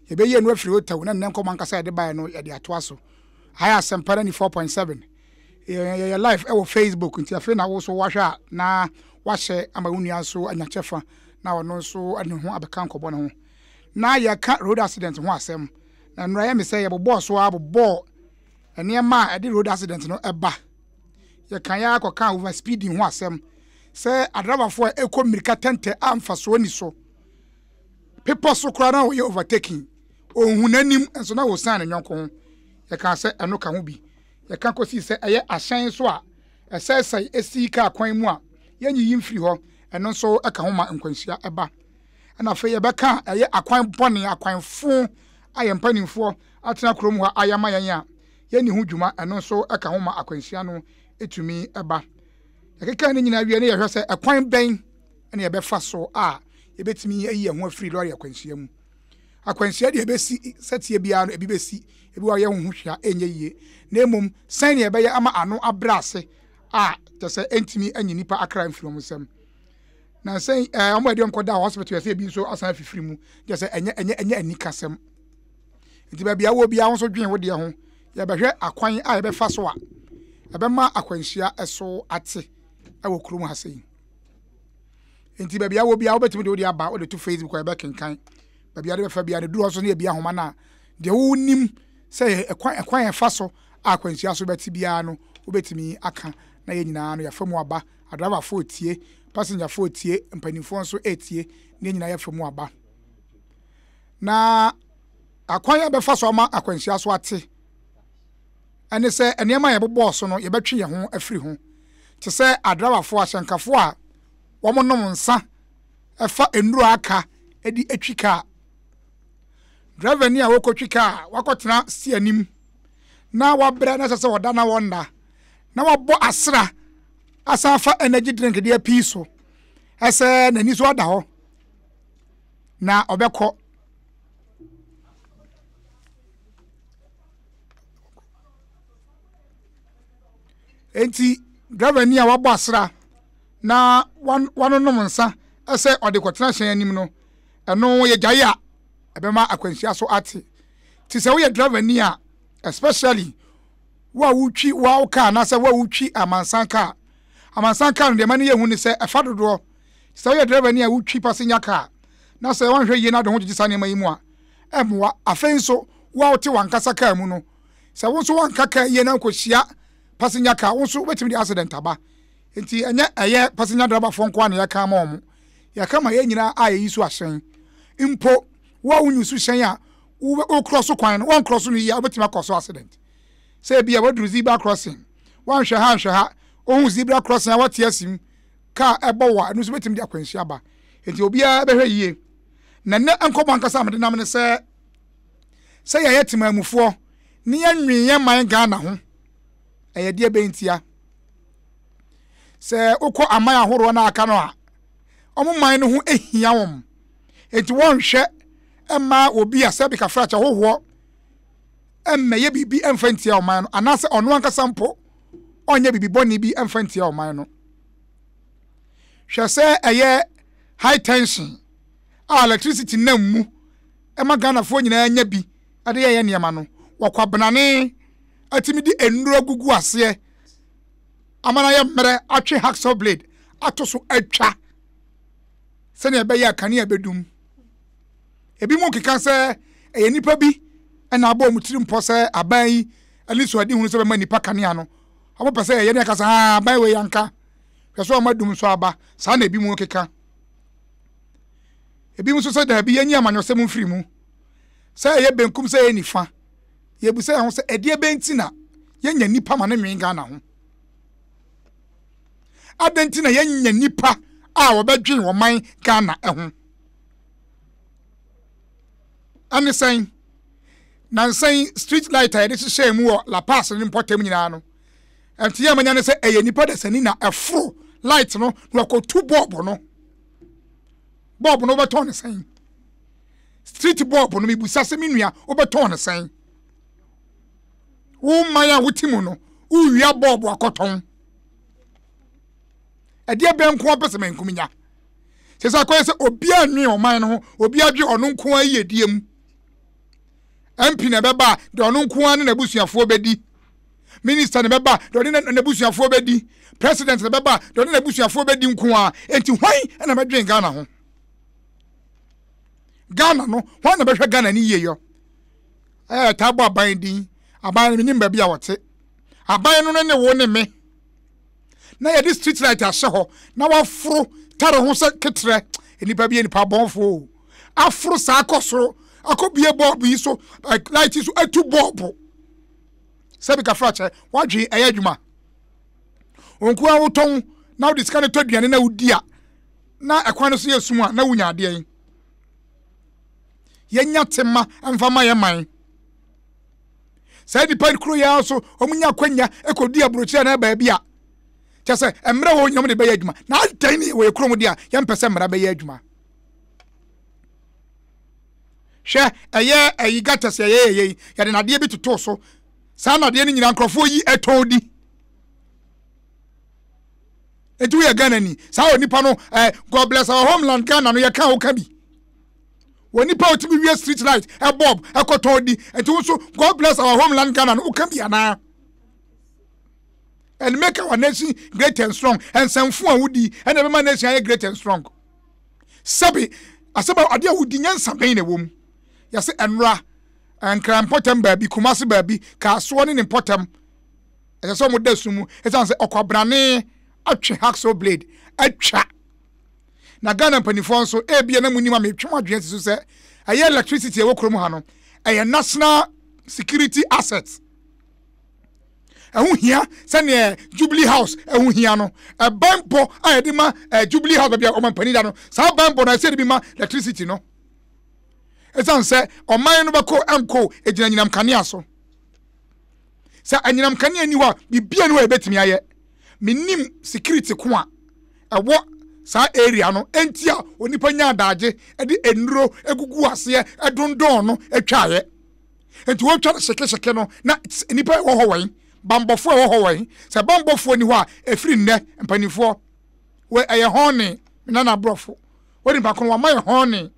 Yɛbɛyi ɛno afiri hotel na nnɛ nkɔmmɔ ankasa a yɛde baeɛ no yɛde atoa so. Aha yɛ Asɛmpa 94.7. Yɛyɛ live ɛwɔ Facebook nti afei na wo nso wahwɛ a na wahyɛ ama wo nua nso anya kyɛfa na ɔno nso ne ho abɛka nkɔmmɔ no ho. Na yɛka road accident ho asɛm. Na nnora yɛ me sɛ yɛbobɔɔ so ara bobɔɔ nneɛma a ɛde road accident no ba. Yɛka yɛ ara kɔka over speeding ho asɛm sɛ adrabafoɔ a ɛkɔ mmirika tɛntɛ a mfasoɔ ni so. Bepɔ so koraa na ɔyɛ overtaking. Ɔnhu n'anim nso na ɔsiane ne yɔnko ho. Yɛkaa sɛ ɛno ka ho bi. Yɛka kɔsii sɛ ɛyɛ ahyɛn nso a ɛsɛesɛe si kaa kwan mu a yɛnyiyi mfiri hɔ, ɛno nso ka ho ma nkwanhyia ba. Ɛna afei yɛbɛka a ɛyɛ akwan bɔne, akwan fo a yɛn mpanimfoɔ atena kurom hɔ ayɛ ama yɛn a yɛnni ho dwuma, ɛno nso ka ho ma akwanhyia no tumi ba. Yɛkeka ne nyinaa wie no yɛhwɛ sɛ ɛkwan bɛn na yɛbɛfa so a yɛbɛtumi ayi yɛn ho afiri lɔre akwanhyia mu. Akwanhyia deɛ ɛbɛsi sɛteɛ biara no ebi bɛsi, ebi wɔ yɛ ho hwɛ a ɛnyɛ yie. Na mmom sɛn na yɛbɛyɛ ama ano abrɛ ase a kyɛ sɛ ɛntumi anyi nnipa akra mfiri wɔn nsam. Na sɛn ɛɛ wɔn a yɛde wɔn kɔda hospital yɛ sɛ ebi nso asan afifiri mu kyɛ sɛ ɛnyɛ ɛnyɛ ɛnyɛ anikasɛm. Nti baabi a wɔ biara nso dwen wo deɛ ho. Yɛbɛhwɛ akwan a yɛbɛfa so a ɛbɛma akwanhyia so ate ɛwɔ kurom ha sei. Nti baabi a wɔ biara wobɛtumi de wode aba wode to Facebook a yɛbɛkenkan. Baabi a wode bɛfa biara no duru hɔ nso ne yɛbi ahoma no a deɛ wonim sɛ ɛkwan ɛkwan ɛfa so a akwanhyia so bɛte biara no wobɛtumi aka na yɛn nyinaa no yɛafa mu aba. Adraivafoɔ tie, pasengyafoɔ tie, mpanimfoɔ nso ɛretie na yɛn nyinaa yɛafa mu aba. Na akwan a bɛfa so ama akwanhyia so ate ɛne sɛ nneɛma a yɛbobɔɔ so no yɛbɛtwe yɛn ho afiri ho te sɛ adrawafoɔ ahyɛnkafoɔ a wɔnom nsa ɛfa nnuro aka de atwi kaa. Drivani a wɔkɔtwi kaa wakɔtena si anim na wabrɛ na ɛsɛ sɛ ɔda na wɔnna na wabɔ asra asan afa energy drink de apii so ɛsɛ n'ani so ada hɔ na ɔbɛkɔ. Enti driver ni a wabɔ asra na wanonom nsa sɛ ɔde kɔtena hyɛn anim no, ɛno yɛgyae a ɛbɛma akwanhyia so ate. Nti sɛ woyɛ driver ni a, especially wo a wotwi wo kaa anaasɛ wo a wotwi amansan kaa. Amansan kaa no deɛ ɛma no yɛ hu ne sɛ ɛfa dodoɔ. Sɛ woyɛ driver ni a wotwi passenger car na sɛ woanhwɛ yie na wode ho gyegye saa nneɛma yi mu a, ɛmmoa. Afei nso, wo a wote w'ankasa kaa mu no, sɛ wo nso woanka kaa yie na wokɔhyia passenger car, wo nso wobɛtumi de accident aba. Nti ɛnyɛ ɛyɛ passenger driverfoɔ nko ara na yɛka ama wɔn. Yɛka ma yɛn nyinaa a yɛyi so ahyɛn. Mpo wo a wonyi so hyɛn a wokorɔ so kwan no, woankorɔ so no yie a, wobɛtumi akɔ so accident. Sɛ ebia woaduru zebra crossing, woanhwɛ ha anhwɛ ha, wohu zebra crossing a woate asim, kaa ɛbɔ wo a, ɛno nso bɛtumi de akwanhyia aba. Nti obiara bɛhwɛ yie. Na nnɛ nkɔmmɔ ankasa a mede nam ne sɛ, sɛ yɛyɛ temanmufoɔ ne yɛnwen yɛn man Ghana ho, ɛyɛ deɛ bɛn ntia? Sɛ wokɔ aman ahoroɔ no aka no a, wɔn man no ho hia wɔn. Nti wɔnhwɛ mma obi a sɛbi kafrakyɛ hohoɔ mmɛyɛ biribi mfa ntia ɔman no anaasɛ ɔno ankasa mpo ɔnyɛ biribi bɔne bi mfa ntia ɔman no. Hwɛ sɛ ɛyɛ high tension a electricity nam mu ma Ghanafoɔ nyinaa nya bi de yɛyɛ nneɛma no, wɔkwabenane atumi de nnuro agugu aseɛ ama no ayɛ mmerɛ atwe hacksaw blade ato so atwa sɛnea ɛbɛyɛ a kanea bɛdum. Ebinom keka sɛ ɛyɛ nnipa bi na abɔ wɔn tirim pɔ sɛ aban yi anisoadehunu sɛ bɛma nnipa kanea no. Wɔpɛ sɛ ɛyɛ ne ɛka sɛ haa aban wei anka. Hwɛ sɛ wɔn adum nso aba. Saa na ebinom keka. Ebinom nso sɛ daabi yɛnyi amanyɔsɛm mfiri mu. Sɛ ɛyɛ benkum sɛ ɛyɛ nifa. Yɛbisa yɛn ho sɛ ɛdeɛ bɛn nti na yɛnya nnipa ma no nwen Ghana ho. Adɛn nti na yɛnya nnipa a wɔbɛdwen ɔman Ghana ho. Ɛne sɛn? Nansa yi street light a yɛde hyehyɛɛ mu wɔ La Paz ne mpɔtam nyinaa no, ɛnte yɛ manya ne sɛ ɛyɛ nipa dasani na ɛforo light no na wakɔtu bɔɔbo no. Bɔɔbo no wobɛtɔn ne sɛn? Street bɔɔbo no mebusa sɛ me nua wobɛtɔn ne sɛn? Wo man a wote mu no, wowia bɔɔbo akɔtɔn. Ɛdeɛ bɛn nko ara pɛ sɛ mankum nya? Sɛ sɛ akɔyɛ sɛ obiara nwen ɔman no ho, obiara dwe ɔno nko ara yiedie mu. MP na ɛbɛba a, deɛ ɔno nko ara ne n'abusuafoɔ bɛdi. Minister na ɛbɛba a, deɛ ɔne n'abusuafoɔ bɛdi. President na ɛbɛba a, deɛ ɔne n'abusuafoɔ bɛdi nko ara. Enti hwan na bɛdwen Ghana ho? Ghana no, hwan na bɛhwɛ Ghana ne yieyɔ? Ɛyɛ taa bɔ aban din. Aban no menim baabi a wɔte. Aban no ne wo ne me. Na yɛde street light ahyɛ hɔ na waforo tare ho sɛ ketrɛ. Nnipa bi yɛ nipa bɔnfoɔ o. Aforo saa kɔ soro akɔbie bɔɔbo yi so light yi so atu bɔɔbo. Sɛbi kafra kyɛ wadwen ɛyɛ adwuma. Onko a wotɔn na wode sika no tɔ aduane na wodi a na ɛkwan no so yɛ sum a na wonya adeɛ yi. Yɛnya tema mfa ma yɛ man. Saa nnipa koro yi ara so wɔn nya akwanya kɔdi aburokyire anaa baabi a kyɛ sɛ mmerɛ wɔ nyinam de bɛyɛ adwuma na adɛn ne wɔ yɛ kurom deɛ a yɛmpɛ sɛ mmara bɛyɛ adwuma. Hwɛ ɛyɛ ɛyi gutters ɛyɛ yɛyɛ yi yɛde nadeɛ bi totoo so saa nadeɛ no nyinaa nkurɔfoɔ yi ɛtɔn di. Eti woyɛ Ghana ni saa onipa no eh, God bless our homeland Ghana no yɛka wo ka bi. Wɔ nipa a otumi wie street light ɛbɔb ɛkɔtɔn di nti wo nso God bless our homeland Ghana no woka bi anaa? And make our nation great and strong. Nsɛmfo a wodi ɛna ɛbɛma nation ayɛ great and strong. Sɛbi asɛm a adeɛ a wodi nyansa bɛn na ɛwɔ mu. Yɛsɛ ɛnora Nkran mpɔtam baabi, Kumasi baabi, Kasoa ne ne mpɔtam ɛsɛ sɛ wɔn da sum mu ɛsiane sɛ ɔkwabrane atwe hacksaw blade atwa. Na Ghana mpanimfoɔ nso, ebia na munim a metwe mo adwene asi so sɛ ɛyɛ electricity a ɛwɔ kurom ha no, ɛyɛ national security asset. Ɛho hia sɛdeɛ Jubilee House ɛho hia no. Ɛbanbɔ a yɛde ma eh, Jubilee House baabi a ɔmampanin da no, saa banbɔ no ɛsɛ yɛde bi ma electricity no. Ɛsiane sɛ ɔman no bɛkɔ ɛnkɔ ɛgyina nyinam kanea so. Sɛ anyinam kanea ni hɔ a, biribiara ni hɔ a yɛbɛtumi ayɛ. Menim security ko a ɛwɔ saa area no enti a onipa nya adagye de nnuro gugu aseɛ dondɔn no twaeɛ. Nti wɔtwa no hyekehyeke no na nnipa ɛwɔ hɔ wɔn, bambɔfoɔ ɛwɔ hɔ wɔn. Sɛ bambɔfoɔ ni hɔ a ɛfiri nnɛ mpanimfoɔ wɔ ɛyɛ hɔne nana aborɔfo wɔ nipa ko no wɔama yɛ hɔne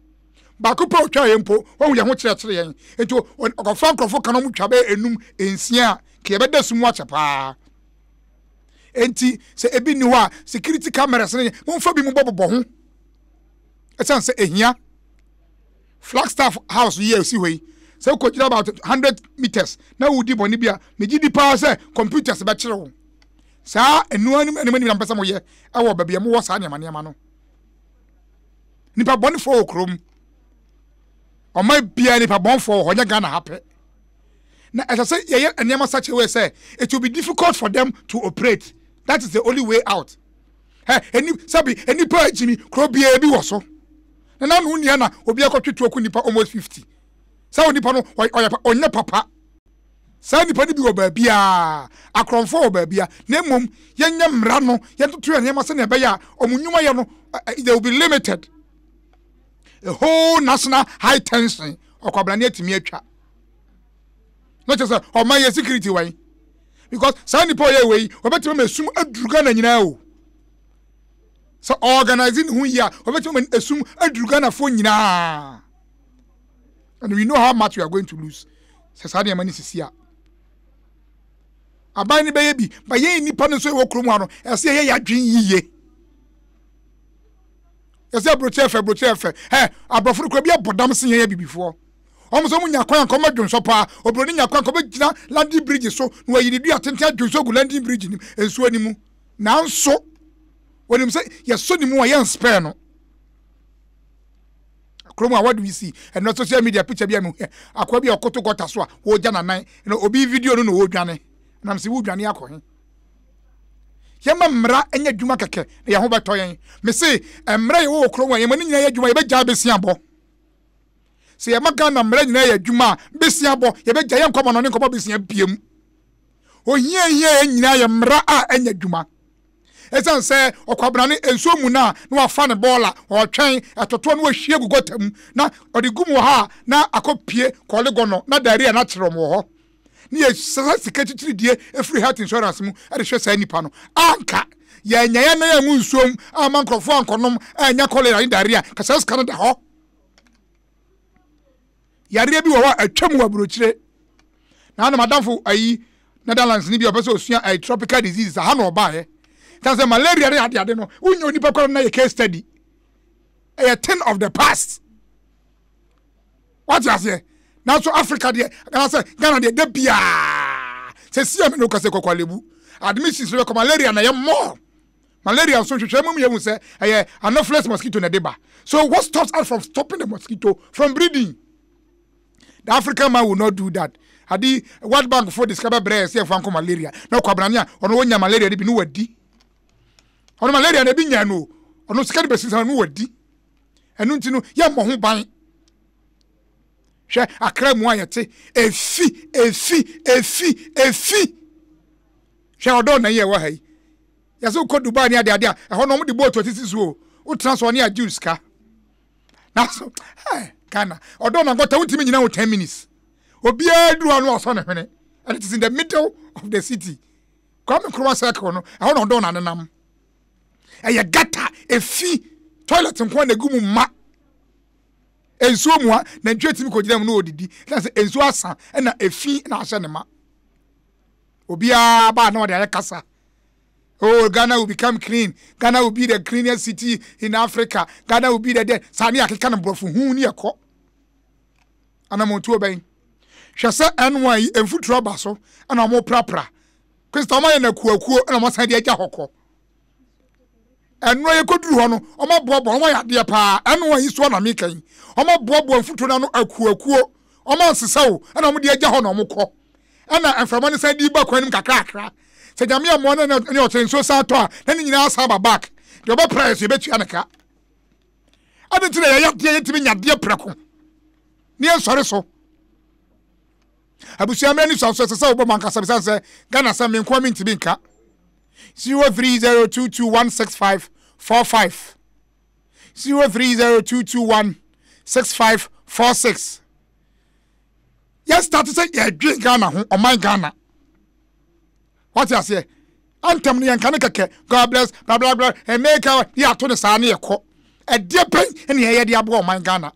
baako pɛ otwa yɛn mpo wɔn yɛn ho kyerɛkyerɛ yɛn nti ɔkɔfa nkurɔfoɔ ka na wɔn twa bɛyɛ enum nsia a ka yɛbɛda sum akyɛ paa. Enti sɛ ebi nni hɔ a, security cameras ne momfa bi mobɔbobɔ ho. Ɛsiane sɛ ehia. Flagstaff house yi a esi hɔ yi, sɛ wokɔgyina about 100 meters na wodi bɔne bi a, megye di paa sɛ computers bɛkyere wo. Saa ɛno anim anim anim na mpɛ sɛ moyɛ ɛwɔ baabi a mowɔ saa nneɛma nneɛma no. Nipa bɔnefoɔ wɔ kurom. Ɔman biara nipa bɔnefoɔ wɔ hɔ, nyɛ Ghana ha pɛ. Na ɛsɛ sɛ yɛyɛ nneɛma such a way sɛ it will be difficult for them to operate. That is the only way out. Ɛ ɛni sɛbi nnipa agyimi kuro biara bi wɔ so. Na n'ano nnia na obi akɔtwe tuo ko nipa almost 50. Saa onipa no ɔyɛ ɔnyɛ papa. Saa nipa no bi wɔ baabiara, akorɔmfoɔ wɔ baabiara. Na mmom yɛnyɛ mmara no, yɛntoto yɛn nneɛma sɛnea ɛbɛyɛ a wɔn nnwuma yɛ no they will be limited. A whole national high tension ɔkwabrane atumi atwa. Na kyerɛ sɛ ɔman yɛ security wɛn because saa nipa ɔyɛ wei ɔbɛtumi ama esum aduru Ghana nyinaa o. Sɛ organize ne ho yie a ɔbɛtumi ama esum aduru Ghanafoɔ nyinaa. And we know how much we are going to lose. Sɛ saa nneɛma no sisi a. Aban no bɛyɛ bi, ba yɛn nipa no nso ɛwɔ kurom ha no, ɛsɛ yɛyɛ yɛadwen yiye. Yɛsɛ aburokyerɛ fɛ, aburokyerɛ fɛ. Ɛ aborɔfo no kura bi abɔ dam sen yɛn abibifoɔ. Wɔn nso wɔn nya kwan anka wɔn adwonsɔ paa. Oburoni nya kwan anka ɔbɛgyina London Bridge so na wayi ne dua tenten adwonsɔ agu London Bridge nim nsuo no mu. Nanso wɔnim sɛ yɛsɔ ne mu a yɛn spare no. Kurom a what do we see? Ɛnna social media picture bi a mehu akoa bi a ɔkoto gɔta so a wɔregya n'anan na obi video no na ɔredwane. Nam sɛ wodwane akɔ he? Yɛma mmara nyɛ adwuma kɛkɛ na yɛn ho bɛtɔ yɛn. Mese mmara yɛwɔ wɔ kurom a yɛma ne nyinaa yɛ adwuma yɛbɛgyaa bɛsi abɔ. Sɛ yɛma Ghana mmara nyinaa yɛ adwuma a, besia bɔ, yɛbɛgya yɛn nkɔmɔ no ne nkɔmɔ besia biem. Ohia hia yɛn nyinaa yɛ mmara a ɛnyɛ adwuma. Ɛsiane sɛ ɔkwabena ne nsuo mu no a na wafa ne bɔɔla, ɔretwɛn ɛtotoɔ na wahwie gu gɔta mu na ɔde gu mu wɔ ha a na akɔpie kɔle gɔnɔ na diarrhea no akyere wɔn wɔ hɔ. Ne yɛsesa sika kyikyiridie firi health insurance mu de hwɛ saa nnipa no. Anka yɛanya yɛn nan angu nsuom amma nkurɔfoɔ ankɔnom annya cholera ne diarrhea, ka saa sika no da hɔ. Yareɛ bi wɔ hɔ a atwam wɔ aburokyire. Na ana madamfo ayi Netherlands ni bi a ɔpɛ sɛ osua ayi tropical diseases aha na ɔbaeɛ. Tan sɛ malaria ne adeade no, wonyɛ onipa koraa na yɛ case study. Ɛyɛ thing of the past. Wate aseɛ? Nanso Africa deɛ, anaasɛ Ghana deɛ, da biara sɛ si ame no kasa kɔ Korle-Bu. Admissions no bɛkɔ malaria na ɛyɛ more. Malaria nso nhwehwɛmu mu yɛhu sɛ ɛyɛ Anopheles mosquito na ɛde ba. So what stops us from stopping the mosquito from breeding? The African man will not do that. Adi World Bank fo de sika bɛbrɛ yɛ sɛ yɛmfa nkɔ malaria. Na ɔkwabrane a ɔno wɔnya malaria no bi no wadi. Ɔno malaria no ebi nya no ɔno sika no bɛsi no wadi. Ɛno nti no yɛmmɔ ho ban. Hwɛ akra mu a yɛte efi efi efi efi. Hwɛ ɔdɔ na yɛ wɔ ha yi. Yɛsɛ wokɔ Dubai ne adeade a ɛhɔ no wɔde boat asisi so o. Wotena so ɔne agye sika. Nanso eh, Ghana ɔdɔ na nkɔta wontumi nyina wo 10 minutes. Obiara duru hɔ no ɔsɔ ne hwene. And it is in the middle of the city. Kwame Nkrumah circle no ɛhɔ na ɔdɔ na nenam. Ɛyɛ gata efi toilet nko na egu mu ma. Nsuo mua nantwie tumi kɔgyina mu na ɔdidi. Ɛna sɛ nsuo asa ɛna efi na ahyɛ ne ma. Obiara ba na ɔde ayɛ kasa. Oh, Ghana will become clean. Ghana will be the cleanest city in Africa. Ghana will be the the. Saa ne akeka no borɔfo hu ne ɛkɔ. Anamontuo bɛn. Hwɛ sɛ N1 yi mfuturo aba so ɛna wɔn prapra. Krista wɔn ayɛ no akuakuo ɛna wɔn asan de agya hɔ kɔ. Ɛno yɛkɔduru hɔ no wɔn aboaboa wɔn ayɛ adeɛ paa. N1 yi so na meka yi. Wɔn aboaboa mfuturo no ano akuakuo. Wɔn ansesa o ɛna wɔn de agya hɔ na wɔn kɔ. Ɛna mframa no san di ba kwan no mu kakrakra. Sɛ Nyame ammoa no na ne ɔkyerɛ nsuo san tɔ a, na ne nyinaa san ba back. Deɛ ɔbɛpra yɛ so yɛbɛtua ne ka. Adɛn nti na yɛyɛ adeɛ yɛntumi nya adeɛ prɛko ne yɛnsɔre so? Abusua mmerɛ ne sua nso ɛsɛ sɛ wobɔ mu ankasa besiane sɛ Ghana sɛm me nkoa mentumi nka. 0302216545 0302216546 Yɛ start sɛ yɛdwen Ghana ho, ɔman Ghana. Wate aseɛ? Antɛm no yɛnka no kɛkɛ, God bless, bla bla bla, America, ne yɛato no saa ne yɛkɔ. Ɛdeɛ bɛn ne yɛyɛ de aboa ɔman Ghana?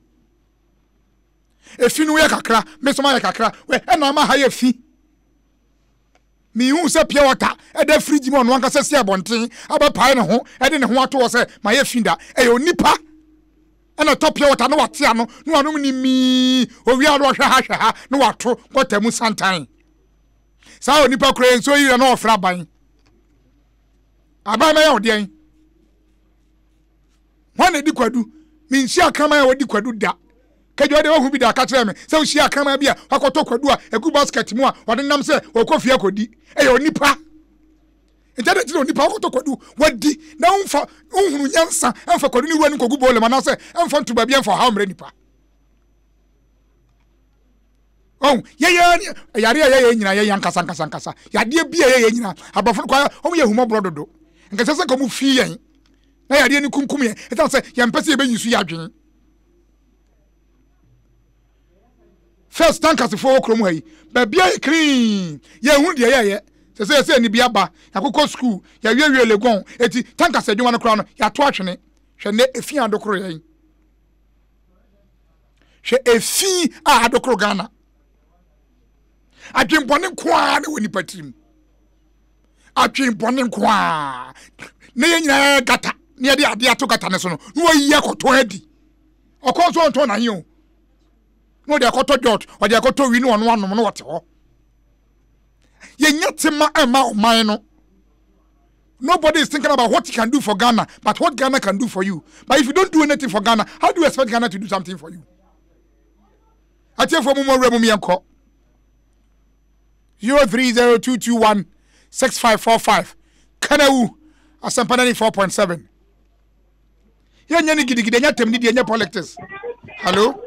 Efi no yɛ kakra, me nso mayɛ kakra, ɛna ama ha yɛ fi. Mihuu sɛ pure water da fridge mu a ɔno ankasa si abɔnten abɛpae ne ho de ne ho ato hɔ sɛ mayɛ fi da. Ɛyɛ onipa na ɛtɔ pure water na wate ano na wanom ne mii, owie a na ɔhwɛ ha hwɛ ha na wato gɔta mu santan. Saa onipa kura yɛ nsuo yira na ɔfrɛ aban. Aban bɛyɛ ɔdeɛn? Hwan na edi kwadu? Menhyia akraman a wadi kwadu da. Kagya ɔde wahu bi da ka kyerɛ me sɛ wohyia akraman bi a wakɔtɔ kwadu a egu basket mu a ɔde nam sɛ ɔkɔ fie akɔdi. Ɛyɛ onipa. Nti adɛn nti na onipa wakɔtɔ kwadu wadi na womfa wohunu nyansa ɛmfa kwadu ne wura no nkɔgu bɔɔla mu anaasɛ ɛmfa nto baabi ɛmfa ɔhaw mmerɛ nipa. Ɔn yɛyɛ ne yare a yɛyɛ nyinaa yɛyɛ ankasa ankasa ankasa. Yadeɛ bi a yɛyɛ nyinaa aborɔfo no kɔ wɔn yɛ ahummɔborɔ dodo. Nkɛsɛ sɛ nka wɔn fi yɛn na yadeɛ no kunkum yɛn ɛsiane sɛ yɛmpɛ sɛ yɛbɛyi so yɛ adwene. First tankasefoɔ wɔ kurom ha yi baabi ayɛ clean yɛnhu deɛ yɛyɛ sɛ sɛ yɛsɛ ani bi aba yɛakokɔ sukuu yɛawiewie legon eti tankase adwuma no koraa no yɛato atwene hwɛ nnɛ efi adokoro yɛn hwɛ efi a adokoro Ghana adwenbɔne nko ara na wɔ nipa tirim adwenbɔne nko ara na yɛn nyinaa gata na yɛde adeɛ ato gata no so no na wɔyi akɔtɔn adi ɔkɔ nso ɔntɔn n'ahe o na ɔde akɔtɔ jɔt ɔde akɔtɔ wi na ɔno anom na ɔte hɔ yɛnya tema ɛma ɔman no nobody is thinking about what you can do for Ghana but what Ghana can do for you but if you don't do anything for Ghana how do you expect Ghana to do something for you atiefoɔ mu mɔwura mu yɛnkɔ 030221 6545 Kanawu Asɛmpa 94.7 yɛnyɛ no gidigidi ɛnyɛ atɛm didi ɛnyɛ politics hello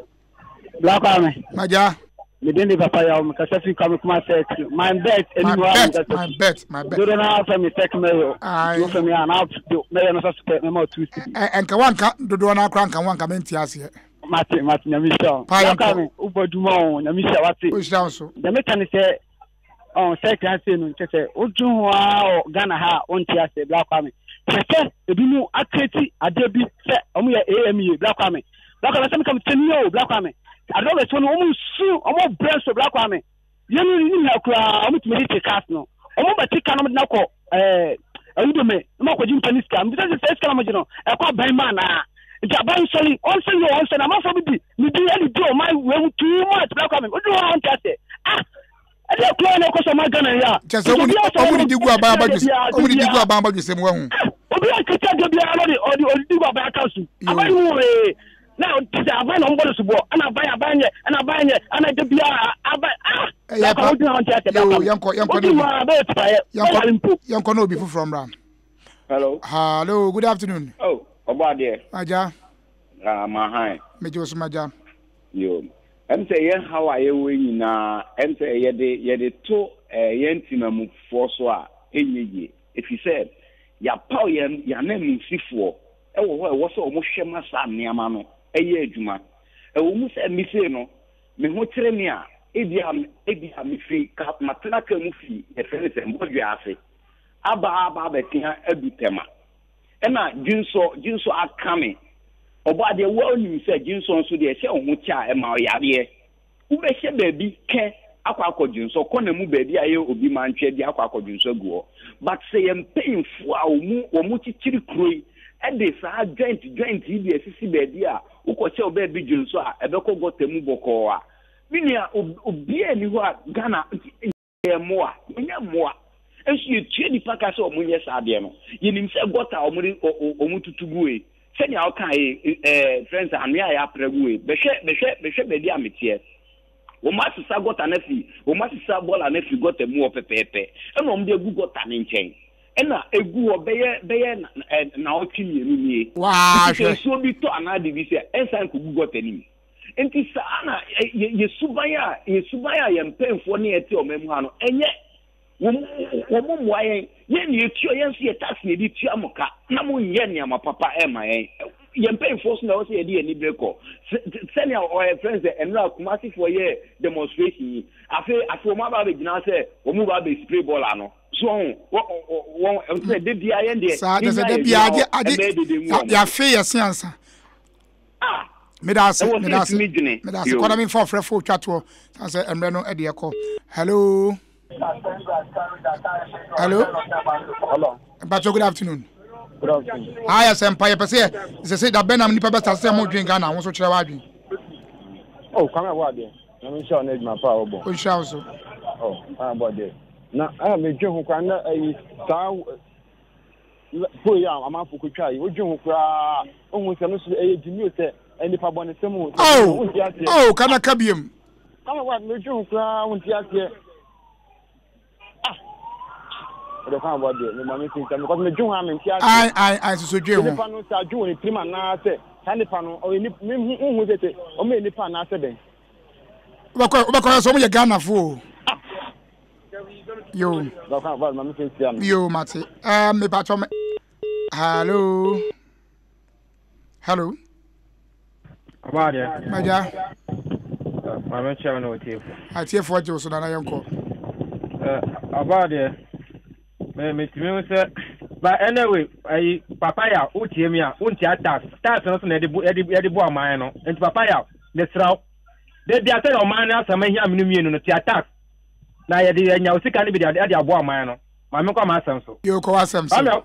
Black Kwame. Maja. Me din de Papa Yaw, mekasa firi Kwame Kuma Sɛk. My bet anim hɔ a mekasa My bet, my bet. Dodo na afɛ me sɛk mɛyɔ. Aye. Wofɛ me a na mɛyɔ no sɛ pɛ mɛma ɔtu si. Ɛnka wanka dodoɔ no akora nka wanka mente aseɛ. Mate, mate, nyame hyira wo. Black Kwame, wobɔ adwuma o, nyame hyira wate. Wohyira wo so. Deɛ meka ne sɛ, ɔn sɛ kan sei no nkyɛ sɛ wodwen ho ara wɔ Ghana ha a wonte aseɛ Black Kwame hwɛ sɛ ebi mu akreti adeɛ bi sɛ ɔmo yɛ AMA Black Kwame Black Kwame sɛ meka me tɛni o Black Kwame Adrɔbɛs no wɔn nsu wɔn brɛ nso Bra Kwame yɛn no nim ha koraa wɔn tumi de te cars no wɔn bɛ te car no wɔn de na kɔ ɛɛ awudome na wɔn akɔgye nipa ne sika mbisa sɛ sɛ sika na wɔn gye no ɛkɔ aban mu anaa nti aban nsɔre ɔnsɔre yɛ ɔnsɔre amanfoɔ bi di ne di ɛde di ɔman wei ho too much Bra Kwame odu hɔ a ɔnte aseɛ ah ɛdeɛ koraa na ɛkɔ so ɔman Ghana yi a Kyɛ sɛ ɔmo ɔmo didi gu aban abadwesɛm ɔmo didi gu aban abadwesɛm wahu. Obi a kete adeɛ biara no de ɔde ɔde di gu aban aka so. Aban mu wee na te sɛ aban na ɔmo bɔ no soboɔ ɛna aban aban nyɛ ɛna aban nyɛ ɛna de biara aban ah. Ɛyɛ pa yoo yɛnkɔ yɛnkɔ na obi yɛnkɔ yɛnkɔ na obi foforɔ mmra. Hello. Hello good afternoon. Oh ɔbɔ adeɛ. Agya. Ah mahan. Megye wo so magya. Yo. Ɛm sɛ yɛn haw a yɛwɔ yi nyinaa, ɛm sɛ yɛde yɛde to eh, yɛn temamufoɔ so a, ɛnyɛ yie. Ɛfiri sɛ, yɛapaw yɛn yɛn ananmusifoɔ wɔ hɔ a ɛwɔ sɛ wɔhwɛ ma saa nneɛma no yɛ adwuma. Ɛwɔ mu sɛ me sei no, me ho kyere me a, ebia ebia mefiri ka matena ka mu fi yɛfrɛ no sɛ Mbɔdwe ase aba aba abɛtea adu Tema. Ɛna dwensɔ dwensɔ aka me. Ɔbɔadeɛ wo ara wonim sɛ dwensɔ nso deɛ ɛhyɛ wo ho kyɛ a ɛma wo yareɛ. Wobɛhyɛ baabi kɛ akɔ akɔ dwensɔ kɔna mu baabi a ɛyɛ obi mantwea bi akɔ akɔ dwensɔ agu hɔ. But sɛ yɛn mpanyinfoɔ a wɔn wɔn kyekyere kuro yi ɛde saa joint joint yi de asisi baabi a wokɔhyɛ wo baabi dwensɔ a ɛbɛkɔ gɔta mu bɔkɔɔ a, me nua obiara nni hɔ a Ghana nti Yɛyɛ mmoa. Yɛnyɛ mmoa. Nso yɛtua nnipa ka sɛ wɔnyɛ saa adeɛ no. Yɛnim sɛ gɔta a wɔde wɔtutu gu yi, sɛnea wokaa yi, ɛɛ frɛ no sɛ anwea a yɛapra gu yi, bɛhwɛ bɛhwɛ bɛhwɛ baabi a meteɛ. Wɔasesa gɔta no afi, wɔasesa bɔɔla no afi gɔta mu hɔ pɛpɛɛpɛ, ɛna wɔde agu gɔta no nkyɛn. Ɛna egu hɔ bɛyɛ bɛyɛ naawɔtwe mmienu nie. Waa Nti sɛ hwɛ. nsuo bi tɔ anaa biribi sɛ, ɛnsan nkɔgu gɔta no mu. Nti saa na yɛ suban a yɛ suban a yɛn mpanyinfoɔ ne yɛte ɔman mu ha no ɛnyɛ wɔn wɔn mmoa yɛn yɛn na yɛtua yɛn nso yɛ tax na yɛde tua mo ka na mo nyɛ nneɛma papa ɛma yɛn yɛn mpanyinfoɔ so na ɛwɔ sɛ yɛde yɛn ani bere kɔ sɛnea ɔyɛ fɛn sɛ ɛnura kumasefoɔ yɛ demonstration yi afei afei wɔn aba abɛgyina sɛ wɔn ba abɛ spray bɔɔl ano so wɔn wɔn wɔn sɛ de bia yɛn deɛ saa de sɛ de bia agye agye yɛafe yɛ se ansa. Ah! Meda ase, Ɛwɔ sɛ meda ase, yɛtumi dwene. meda ase. Yo. Kɔda memfa ɔfrɛfo twa toɔ. San sɛ mmerɛ no ɛde ɛkɔ. Hello. Hello. Hello. Mpacho, good afternoon. Good afternoon. Ah, yes, mpa yɛpɛ sɛ sɛ sɛ da bɛn na nipa bɛsa sɛ mo dwen Ghana ho so kyerɛ w'adwen. Oh, Kwame abɔ adeɛ. Na me nhyira wo na adwuma pa a wobɔ. Ɔnhyira wo so. Oh, Kwame abɔ adeɛ. Na ɛna medwen ho koraa na ayi saa Po yi a amanfo kotwa yi, wodwen ho koraa ohu sɛ no so ɛyɛ gyimi o sɛ nipa bɔnesɛm o. Oh, Wonte aseɛ. oh, kana ka biem. Kama wa medwen ho koraa wonte aseɛ. Ah, ɛdɛ kwan bɔ deɛ mema me sinsa because medwen ho a mente aseɛ. Ai, ai, ai, soso dwen ho. Nipa no sɛ adwen wɔ ne tirim anaasɛ saa nipa no ɔyɛ nipa mehu nhu sɛ sɛ ɔmo yɛ nipa anaasɛ dɛn. Wobɛkɔ wobɛkɔ sɛ ɔmo yɛ Ghanafo o. Yo. Yo, mate. Eh, me pacho me. Hello. Hello. Ɔbaa Maja. Maame kyerɛ na ɔtiefo. Atiefo agye wo so nana yɛnkɔ. Ɔbaa deɛ me metumi hu sɛ but anyway ayi papa ya wotie mi a wontia tax tax no so na yɛde bu yɛde yɛde bu ɔman no nti papa ya mesrɛ wo da bi asɛ na ɔman no asɛm ahia me no mmienu no tia tax na yɛde yɛnya wo sika no bi de de aboa ɔman no ma menkɔ m'asɛm so. Yɛ kɔ w'asɛm so. Maame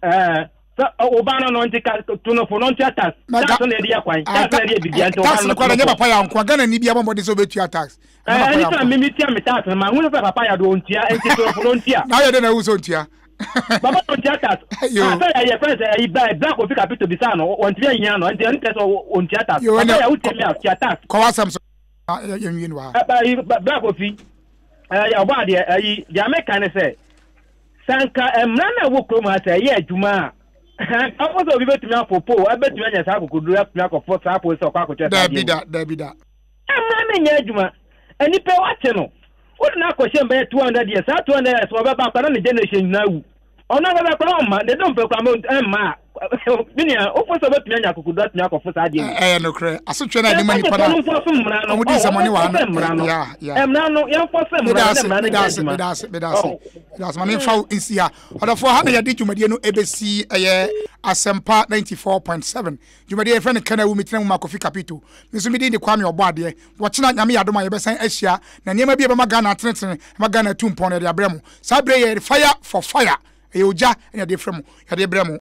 ɛɛ sɛ ɔba no no nti ka to no fo no ntua tax tax na yɛde yɛ kwan tax na yɛde yɛ biribiara nti tax no kora nyɛ papa yɛ nkoa Ghana ni bi abɔ mmɔden sɛ ɔbɛtua tax. Ɛɛ ɛne sɛ mimi tua me tax no ma hu sɛ papa yɛ do ɔntua nti to no fo no ntua. Na ayɛ dɛ na ehu sɛ ɔntua. Papa no ntua tax. Yo. Sɛ yɛ fɛn sɛ ɛyi bla bla kofi kapito bisa no wɔntumi ayinya no nti ɛno kyerɛ sɛ ɔntua tax. Papa yɛ wotie mi a tua tax. Kɔ w'asɛm so. yɛnwie no wɔ ha. Bra Kofi, ɛyɛ ɔbɔ adeɛ ayi deɛ meka ne sɛ sɛ nka mmara no a ɛwɔ kurom ha sɛ ɛyɛ adwuma a nka wɔ sɛ obi bɛtumi afo po ɛbɛtumi anya saa akokoduro atumi akɔfo saa po sɛ ɔkɔ akɔtwa saa adeɛ da dabi da mmara no nyɛ adwuma nnipa wate no wode no akɔhyɛ mbɛyɛ 200 years saa 200 years wɔbɛba akɔ na ne generation nyinaa wu ɔno ankasa koraa ɔmma ne dompe koraa mma a. Me nua, wofo sɛ wobɛtumi anya akokodu atumi akɔfo saa adeɛ wei? Ɛyɛ nokorɛ. Asotwe no a yɛde ma nnipa no a wɔdi nsɛmmɔne wɔ ha no, yeah, yeah. Mmara no, yɛmfɔ sɛ mmara no na mmara no nyɛ adwuma. Meda ase, meda ase, meda ase. Ma memfa wo nsi ha. Ɔdɔfoɔ, ha na yɛde dwumadie no ɛbɛsi ɛyɛ Asɛmpa 94.7. Dwumadie yɛfrɛ no Kanawu, metena mu ma Kofi Kapito. Me nso me din de Kwame Ɔbɔadeɛ. Wɔkyena Nyame yɛ adom a yɛbɛsan ahyia na nneɛma bi a ɛbɛma Ghana atenetene, ɛma Ghana atu mpɔn no yɛde abrɛ mo. Saa berɛ yi yɛde Fire for Fire, ɛyɛ ogya na yɛde frɛ mo, yɛde brɛ mo.